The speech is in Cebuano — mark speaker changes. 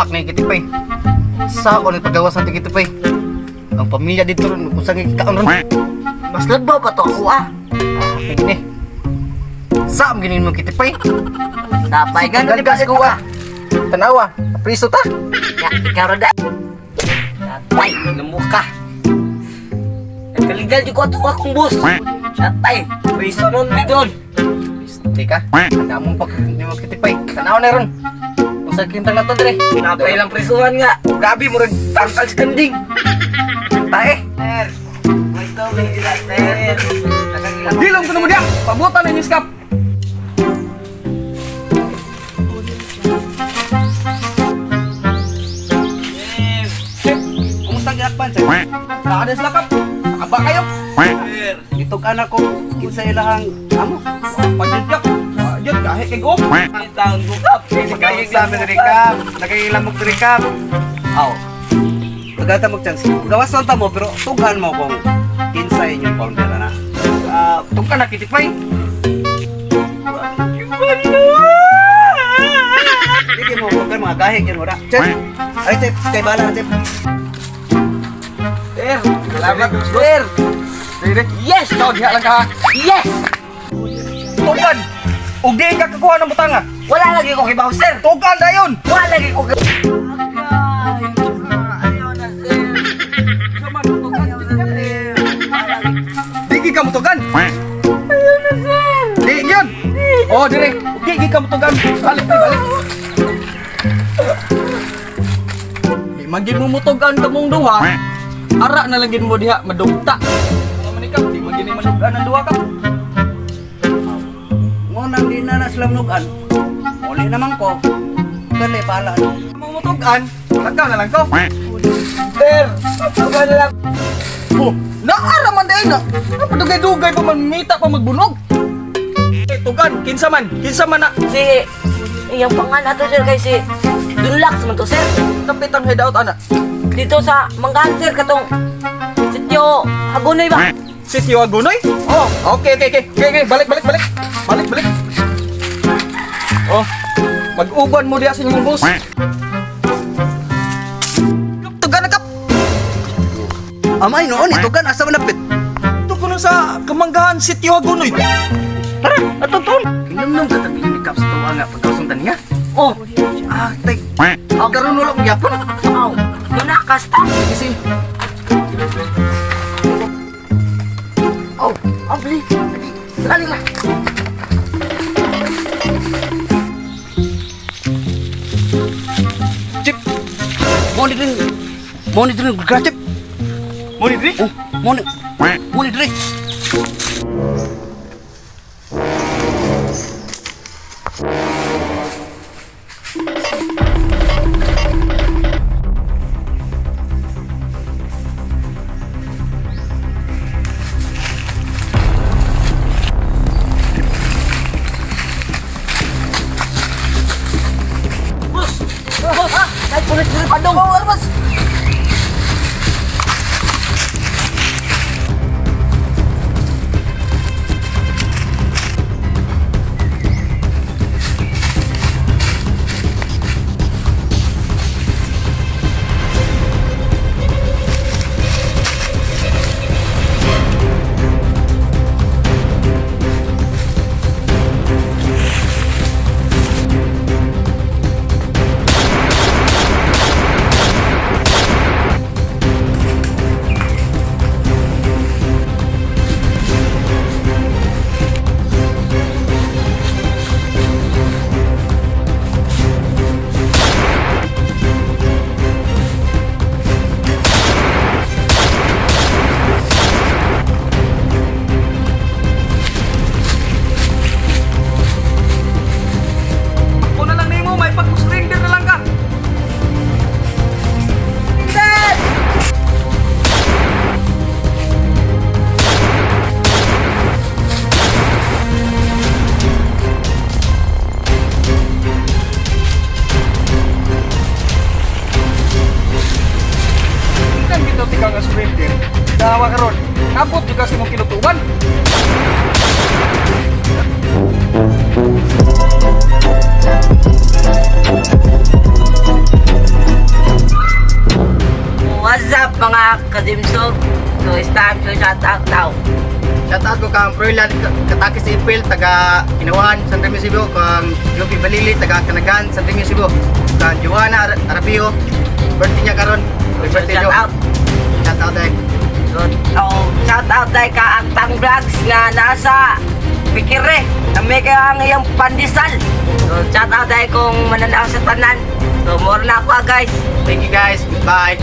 Speaker 1: Wahak na yung kitipay. Sa ako nagpagawas ng kitipay. Ang pamilya dito ron, kung saan kaon ron.
Speaker 2: Mas lagbaw pa to ako ah.
Speaker 1: Gini. Sa am ginin mo kitipay.
Speaker 2: Tapay
Speaker 1: Sige,
Speaker 2: gano'n di ba
Speaker 1: galgas ko ah. Tanawa, priso ta.
Speaker 2: Ya, ikaw ra da. Tatay, namuka. Nagkaligal di ko ato akong bus. Tatay, priso nun mi doon.
Speaker 1: Teka, ang pag hindi mo kitipay. Tanawa na ron. Kung saan kintang na to dire.
Speaker 2: Napay lang prisuhan nga.
Speaker 1: Grabe mo rin, tangkal sa kanding. Tae.
Speaker 2: Sir, ito may sila, sir.
Speaker 3: Hilom ko na mo diya! Pabutan na inyong skap! Chef,
Speaker 1: Kumusta ang ginakpan, sir?
Speaker 3: Nakada sila kap! Aba kayo!
Speaker 1: Itog anak ko, kinsa ilahang amo.
Speaker 3: Pagod kap! Yun, kahit kay Gop!
Speaker 2: Taon ko kap.
Speaker 1: Sa amin diri kap, nagailamok diri kap.
Speaker 4: Aw. Pagkata mo chance. Gawas lang ta mo pero tughan mo kung kinsa inyong founder na.
Speaker 3: Ah, tungka na kitipay!
Speaker 4: Hindi mo pagka mga gahig yan wala. Chef. Ay chef, kay bala na chef.
Speaker 2: Sir, salamat sir.
Speaker 3: Dire.
Speaker 2: Yes!
Speaker 3: Ikaw, diha lang ka ha!
Speaker 2: Yes!
Speaker 3: Tugan! Ug di ka kakuha ng butanga!
Speaker 2: Wala lagi ko kibaw, sir.
Speaker 3: Tugan dayon!
Speaker 2: Wala lagi ko kibaw. Ayaw na, sir. Ayaw na, sir. Wala lagi.
Speaker 3: Di ka mo tugan! Di yun! Oh, dire! Di ka mo tugan! Balik, di, balik! Di man gid mo mutugan kamong duha. Ara na lang gid mo diha madugta. Wala man ikaw, di man gid ni madugan ang duha ka.
Speaker 4: Mo nang di na na sila manugan. Uli naman ko. Kali bala.
Speaker 3: Mo mutugan, lagaw na lang ko.
Speaker 2: Sir, tugan na lang.
Speaker 3: Oh, naara man dahil na. Napadugay-dugay pa man mita pa magbunog. Eh, tugan, kinsa man na
Speaker 2: Si, iyang pangan ato sir kay si Dunlax man to sir.
Speaker 3: kapit ang hideout ana.
Speaker 2: Dito sa Manggahan sir katong sityo Hagonoy ba?
Speaker 3: Si Tio Agunoy?
Speaker 2: Oh,
Speaker 3: Okay. Okay, balik, balik, balik. Balik, balik. Oh, mag-uban mo diha sa inyong boss. Kap, tugan na kap.
Speaker 4: Amay noon itugan asa man napit.
Speaker 3: Ito ko sa Kamanggahan si Tio Agunoy.
Speaker 4: Tara, atong
Speaker 1: Kinumnum ka tabi ni kap sa tuwa nga pagkasuntan niya.
Speaker 2: oh,
Speaker 1: Ah, tay. Karon wala kong yapon.
Speaker 2: aw. Dunakas ta.
Speaker 1: Kasi
Speaker 2: Oh, abli. Lali la.
Speaker 4: Chip. Mo ni drin. Mo ni drin chip.
Speaker 3: Mo ni diri?
Speaker 4: Oh, mo ni. Mo ni drin.
Speaker 2: Bus. Bus. Ay, pulis diri padong. Oh, bus.
Speaker 3: Ako na lang nimo, may pag-surrender na lang ka. Tingnan gito tika nga surrender. Dawa karon. Abot jud kasi mong kinutuban.
Speaker 2: Jack Kadimsog. So it's time to shout out now.
Speaker 1: Shout out ko kang Froilan Katakis April taga Kinawan, San Remigio Cebu, kang Jopi Balili taga Kanagan, San Remigio Cebu, kang Joanna Arabio, birthday niya karon. Happy birthday,
Speaker 2: Shout
Speaker 1: Jo.
Speaker 2: out.
Speaker 1: Shout out eh.
Speaker 2: So, oh, shout out tay ka Angtang Vlogs nga nasa Pikire. Na may kaya ang iyang pandesal. So, shout out tay kung mananaw sa tanan. So, more na ako, ah, guys.
Speaker 1: Thank you guys. Goodbye.